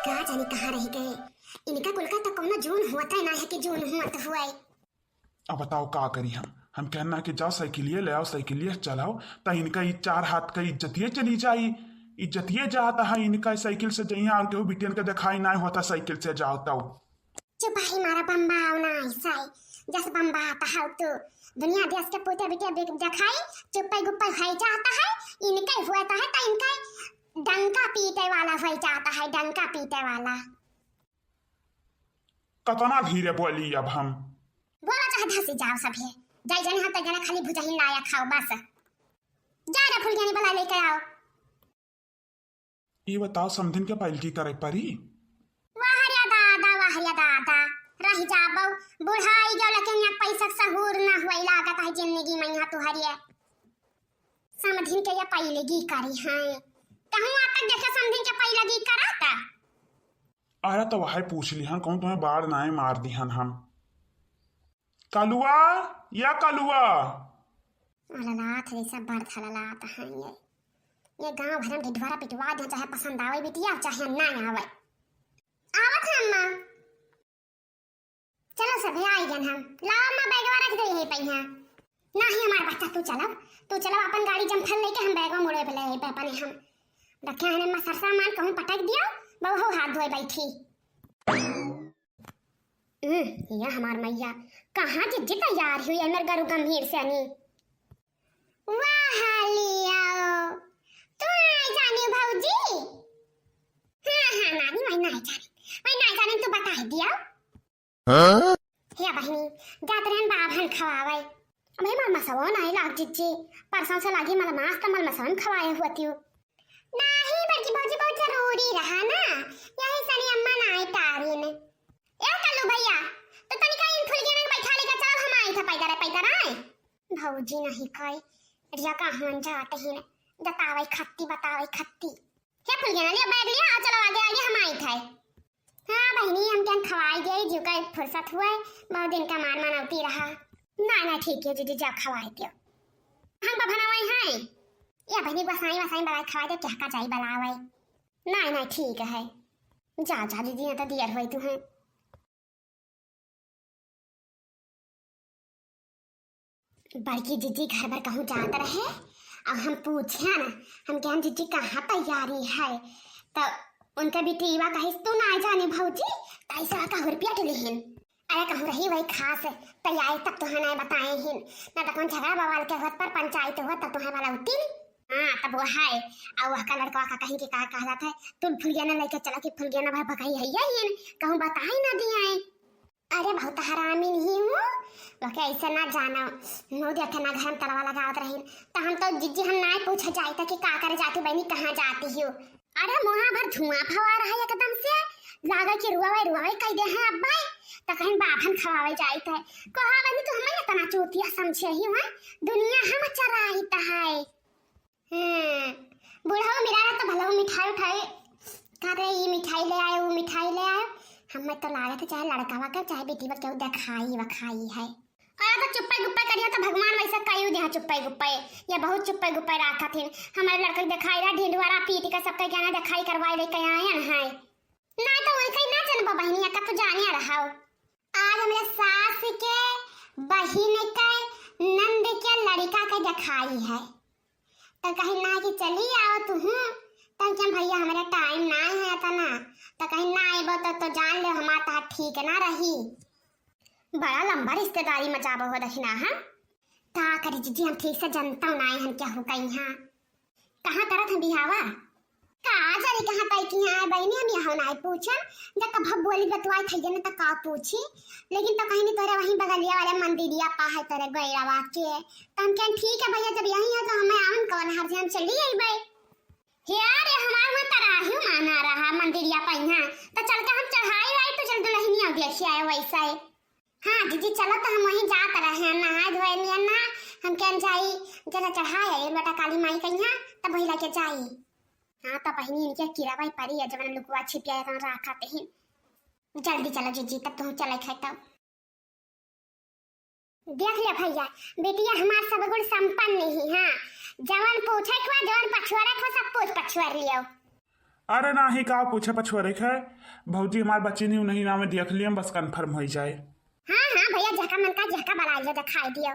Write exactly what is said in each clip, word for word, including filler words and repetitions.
का जानी कहाँ रहि गए। इनका कुल का तो कौनो जून हुअत है ना है कि जून हुअत हुए। अब बताओ का करी हम। हम कहना कि जाओ साइकिलिए ले आओ, साइकिलिए चलाओ। त इनका ई चार हाथ का इज्जतिए चली जाई। इज्जतिए जाता है इनका। साइकिल से जइया और केहू बिटियन के देखाई ना होता साइकिल से जाओ तौ। चुपाही मारा बम्बा आओ ना ऐसा है। जस बम्बा आता है तू दुनिया देश के पूते बिटिया देख-, देखाई चुप्पे गुप्पे हो जाता है। इनके हुआ तो है तो इनके डंका पीटे वाला हो जाता है, डंका पीटे वाला। कतना धीरे बोली अब हम। बोला चाहे धसी जाओ सभे। जाई जने हम तो जने खाली भुजही लाया खाओ बस। जा रे फुलगेनी बला लेके आओ। ई बताओ समधिन के पहलकी करे परी? वाह रे दादा, वाह रे दादा। रह जाबो। बुढ़ाई गयो लेकिन यहाँ पैसा सहूर ना हुआ लागत है जिंदगी में यहाँ तुहरिए। समधिन के ये पहलगी करी है। कहूँ आता देखे समधिन के पहलगी कराता। अरे तो वह पूछ लिहन, कहूँ तुम्हें बाढ़ नाए मार दिहन हम। कलुआ, या कलुआ। ललात है, सब बर्थ ललात है ये। ये गांव भर में ढिढोरा पिटवा दे, चाहे पसंद आवे बिटिया, चाहे ना आवे। आवत है अम्मा। चलो सभे आई गन हम। लाओ अम्मा, बैगवा रख दे यहीं पे यहाँ। नाही हमार बच्चा, तू चलो, तू चलो अपन गाड़ी जम्फल लेके हम बैगवा मुड़े पे ले पे अपने हम। रखे हैं अम्मा सर सामान कहूँ पटक दियो, बहु हाथ धोए बैठी। हम्म, या हमार मैया, कहाँ जिज्जी तैयार हुई है मेरे गरु गंभीर से अनी। वाह लियाओ, तू नाई जानी भौजी? हाँ, हाँ, नानी, मैं नाई जानी, मैं नाई जानी, तू बता दिया। हाँ? हे बहिनी, जात रहन बाभन खवावे। अबे मलमसवा नाई लाग जिज्जी, परसों से लागी मलमास त मलमसवन खवाए हुआ तियो। नाही बड़की भौजी, बहुत जरूरी रहा ना, यही सनी अम्मा नाई टारिन। ए कल्लू भैया, तो तनिका इन फुलगेना के बैठा लेके चल, हम आई था पैदर, पैदर आए। भौजी नहीं खाई, रिया का हमन जात ही न, जतावे खत्ती, बतावे खत्ती। हे फुलगेना, लिया बैग लिया, आ चलो आगे, आगे हम आई था। हाँ बहिनी, हम क्या खवाई गई, जो का फुर्सत हुआ है, बहुत दिन का मार मनौती रहा। ना, ना, ठीक है दीदी, जा खवाई दियो। हम बभना वही हैं। या बहिनी, गोसाई वसाई बलाई खवाई दे, क्या का जाई बलावे। ना, ना, ठीक है। जा, जा दीदी, ना तो दियर होई तू है। बड़की जिज्जी घर भर कहूँ जात रहे, और हम पूछे ना, हम कहन जिज्जी कहाँ तैयारी है, तो उनके बिटिया कहिस तू ना जाने भौजी, तैसा का रुपया के लिहिन। अरे कहूँ रही वही खास तैयारी तब तुहे ना बताए हिन, ना तो कौन झगड़ा बवाल के होत पर पंचायत होत तब तुहे वाला उतिन। हाँ, तब वो है। आ वह का लड़का का कहीं के का कहा जाता है, तुम फुलगेना लेके चला कि फुलगेना भाई भगाई है ये इन, कहूँ बताई ना दिया है। अरे बहुत हरामी नहीं हूँ, वके ऐसे ना जाना। नो देखे ना घर में तरवा लगावत रही, तो हम तो जिज्जी हम ना पूछे जाई था कि का करे जाती बहनी, कहाँ जाती हो। अरे मुँहा भर धुआं फवा रहा है एकदम से, लागे कि रुआवे रुआवे कह दे हैं अब्बा, तो कहीं बाभन खवावे जाई थे। कहा बहनी तू हमें इतना चूतिया समझे ही हुआ, दुनिया हम चराई है। हम्म, बुढ़ऊ मिला रहा तो भला वो मिठाई उठाई, का रे, ये मिठाई ले आए, वो मिठाई ले आए। हमें तो लागत है चाहे लड़कावा के, चाहे बेटी बा केहू देखाई वखाई है। अरे तो चुप्पे गुप्पे करिया तो भगवान वैसे कयू दे चुप्पे गुप्पे, ये बहुत चुप्पे गुप्पे राखत हिन। हमारे लड़का के देखाई रहा ढिंढवारा पीट के सबके ज्ञान देखाई करवाई लेके आए हैं। ना तो वैसे ही ना जनबो बहनिया का तो जानिया रहा। आज हमरे सास के, बहिन के, नंद के लड़का के देखाई है। तो कहीं ना कि चली आओ तुहूँ, तो क्या भैया हमारा टाइम ना है इतना, तो कहीं ना आइबो तो, तो जान ले हमार तहार ठीक ना रही। बड़ा लंबा रिश्तेदारी में जाबो हो दहिना, हाँ? का करी जिज्जी, हम ठीक से जनता ना है, हम क्या हो कहीं हाँ। कहाँ करत हैं बिहावा? का जाने कहाँ तय किया है बहनी, हम यहाँ ना पूछम। जब कब बोली बतवाई थई न त का पूछी, लेकिन तो कहीं नहीं तोरे वहीं बगलिया वाले मंदिरिया पा है तोरे गैरावा के। तो हम कहें ठीक है भैया, जब यहीं है तो हमें आवन कौन हर हम चली आई भाई। हे अरे हमार वहाँ तराही माना रहा मंदिरिया पा यहाँ, तो चल के हम चढ़ाई आई तो चल दुल्हनिया देखी आए वैसा है। हाँ दीदी, चलो तो हम वहीं जात रहे हैं, नहाए धोए लिया ना, हम कहन जाई, जला चढ़ाए आई बेटा काली माई कहिया, तब वही लगे जाई। हाँ, तो बहिनी इनके किरावा परी है, जवन लुकवा छिपिया है, तहाँ राखत ही। जल्दी चलो जीजी, तब तुम चले खाए तब। देख ले भैया, बिटिया हमार सब गुण संपन्न ही, हाँ, जवन पूछे खुआ, जवन पछुआरे खुआ, सब पूछ पछुआर लियो। अरे नाही, का पूछे पछोरे के है, भौजी हमार बच्ची नहीं, उन्हीं नामे देख लियम, बस confirm होइ जाए। हाँ हाँ भैया, जहका मन का जहका बलाई लियो, देखाई दियो,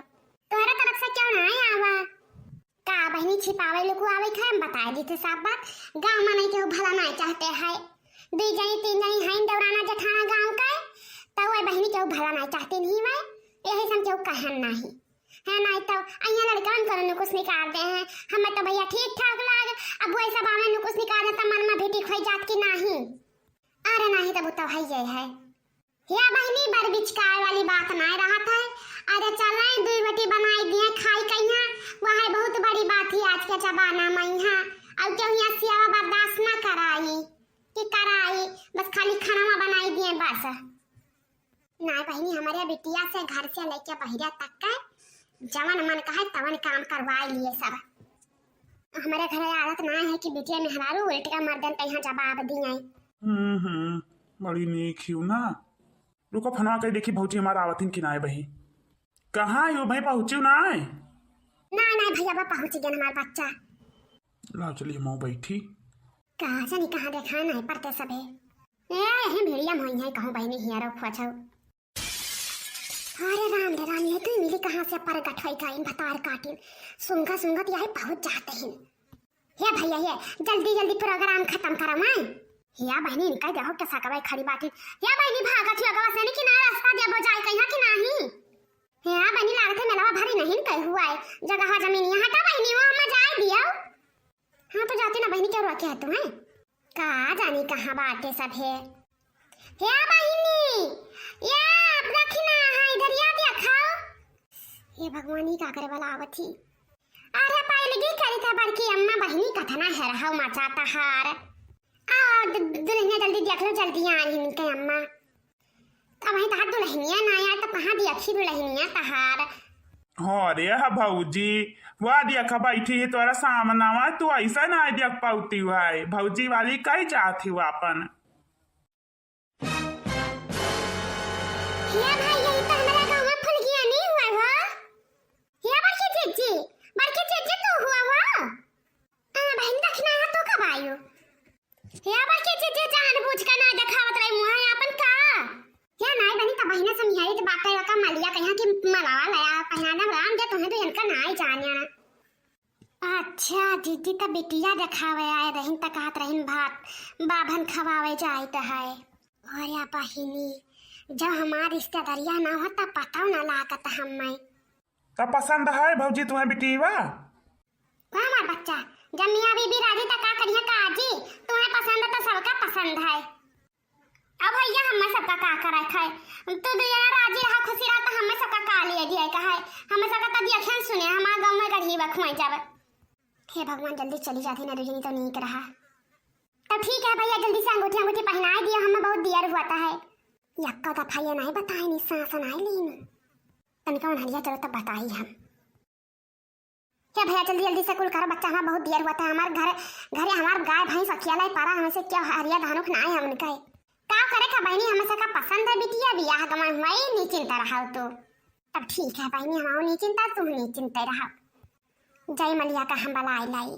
तोहरे तरफ से क्यों नाहीं आवा। का बहिनी छिपावे लुकुआवे के है, हम बताए दी थे सब बात। गाँव में नहीं केहू भला नाहीं चाहते है, दुई जनी तीन जनी हैं देवराना जेठाना गाँव के, तो वह बहिनी केहू भला नाहीं चाहते नहीं वह, यही से हम केहू कहन नाहीं। है नाहीं तो अइया लड़कन को नुकुस निकाल दे हैं, हमें तो भैया ठीक ठाक लाग, अब वही सब आवे नुकुस निकाल दे तो मन में भी ठीक होइ जात कि नाहीं। अरे नाहीं तब तो है ये है। या बहिनी, बर बिचकाए वाली बात नाहीं रहत है। अरे चल रहे, दुई रोटी बनाई दिए, खाई कहिया, वह बहुत बड़ी बात ही आज के जमाना में यहाँ। अब क्यों यहाँ सेवा बर्दाश्त ना कराई कि कराई, बस खाली खाना बनाई दिए बस। नाहीं बहिनी, हमारे बिटिया से घर से लेके बहिरा तक का जवन मन कहे तवन काम करवाई लिए सब। हमारे घर आदत नाहीं है कि बिटिया मेहरारू उल्टा मर्दन के यहाँ जवाब दिए। हम्म हम्म, बड़ी नीक हियो ना। रुको, फोनवा कइ देखी भौजी हमार आवत हिन कि नाहीं बही। कहाँ हियो भाई, पहुँचियो नाहीं? नाहीं नाहीं भैया, बा पहुँच गए हमार बच्चा। लाओ चलिए मऊ बैठी। कहाँ जानी कहाँ देखा नाहीं पड़ते सबे। ए, यही भिड़िया में होई है, कहूँ बहिनी हियारो खोजो। अरे राम रे राम, ये तो मिली कहाँ से परगट होई गई भतार काटिन। सुंघा सुंघत यही पहुँच जाते हैं। हे भैया, हे जल्दी जल्दी program खतम करो माई। हे बहिनी, इनका देहो के सकवे खड़ी बाटी। हे बहिनी, भागत ही अगवा से नहीं कि ना रास्ता देबो जाए कहिया कि नाही। हे बहिनी, लागत है मेलवा भरी नहीं कही हुआ है, जगह जमीन यहाँ हटा बहिनी, वो हम जाए दियो। हाँ तो जाती ना बहिनी, क्या रोके है तुम्हें? का जानी कहाँ बाटे सब है। हे बहिनी, या दखिना है, इधर या दिया खाओ। हे भगवान, ई का करे वाला आवत ही? अरे, पहले की करी था बड़की अम्मा, बहिनी कथना है रहा मचाता हार। आओ, दु-, दुल्हनिया जल्दी देख लो, जल्दी आई इनके अम्मा। तब वहीं तहार दुल्हनिया ना आया तो कहाँ देखी दुल्हनिया तहार? हाँ रे, हा भौजी, वह देख बैठी है तोरा सामनावा, तू ऐसा ना देख पाउती हुआ है। भौजी वाली कही जात ही वो अपन। हे भाई, यही तो हमारा गाँव में फुलगिया नहीं हुआ हो। हे बड़की जीजी, बड़की जीजी तू हुआ हो? आ, बहन दखिना है, तू कब आयु? हे बड़की जीजी, जानबूझ के ना देखावत रही मुँह है अपन का? हे नाई बनी, तब बहिने से मिहारी तो बात है का मलिया कहिया कि मलावा लाया, पहिना ना राम दे तुम्हें तो इनका नाई जाने ना। अच्छा, जीजी त बिटिया देखावे आए रहिन त कहत रहिन भात बाभन खवावे जाइत है। अरे बहिनी, जब हमार रिश्तेदारिया ना हो त पता ना लागत हमें। त पसंद है भौजी तुम्हें बिटिया? का हमार बच्चा, जब मियाँ बीबी राजी त का करिया काजी, तुम्हें पसंद त सबका पसंद है। अब भैया, हमें सबका का करे खाए, तू दू जना राजी रहा, खुशी रहा, तो हमें सबका का लिए दिए का है? हमें सबका तो देखियन सुने, हमारे गाँव में गरीब खुआई जावे। हे भगवान, जल्दी चली जाती ना दू जनी तो नीक रहा। तो ठीक है भैया, जल्दी से अंगूठी, अंगूठी पहनाए दियो, हमें बहुत दियर हुआ था है। यक्का दफा ये नहीं बताए, नहीं सांस नहीं लीन। तनिका उन्हरिया चलो तब बताई हम। हे भैया, जल्दी जल्दी से कुल करो, बच्चा हमार बहुत दियर हुआ था, हमार घर, घरे हमार गाय भैंस अखिया लाई पारा, हमसे क्या हरिया धानुक ना है हमने कहे। का करे का बहनी, हमें सबका पसंद है बिटिया, बियाह गमा हुआ ही निश्चिंत रहो तू। तब ठीक है बहनी, हम निश्चिंत, तुम निश्चिंत रहो। जय मलिया का हम बलाई लाई।